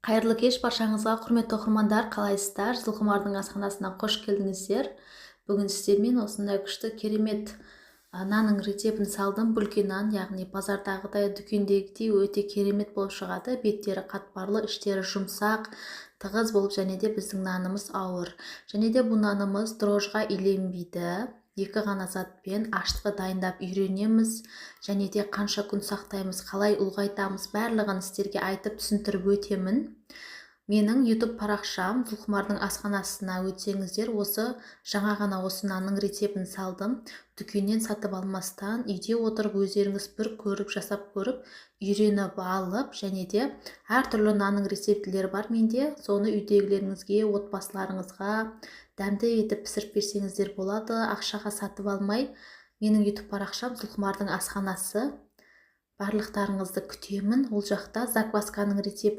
Қайырлы кеш баршаңызға, құрметті оқырмандар! Қалайсыздар? Зұлқұмардың асханасына қош келдіңіздер! Бүгін сіздермен осындай күшті, керемет нанның рецептін салдым. Бүлке нан, яғни базардағыдай, дүкендегідей өте керемет болып шығады. Беттері қатпарлы, іштері жұмсақ, тығыз болып, және де біздің нанымыз ауыр. Және де бұл нанымыз дрожжға иленбейді. Екі ғана затпен ашытқы дайындап үйренеміз және де қанша күн сақтаймыз, қалай ұлғайтамыз, барлығын сіздерге айтып, түсіндіріп өтемін. Менің YouTube парақшам «Зұлқұмардың асханасына» өтсеңіздер, осы жаңа ғана осы нанның рецептін салдым. Дүкеннен сатып алмастан, үйде отырып, өздеріңіз бір көріп, жасап көріп, үйреніп алып, және де әртүрлі нанның рецептілері бар менде. Соны үйдегілеріңізге, отбасыларыңызға дәмді етіп пісіріп берсеңіздер болады, ақшаға сатып алмай. Менің YouTube парақшам «Зұлқұмардың асханасы», барлықтарыңызды күтемін. Ол жақта заквасканың рецептін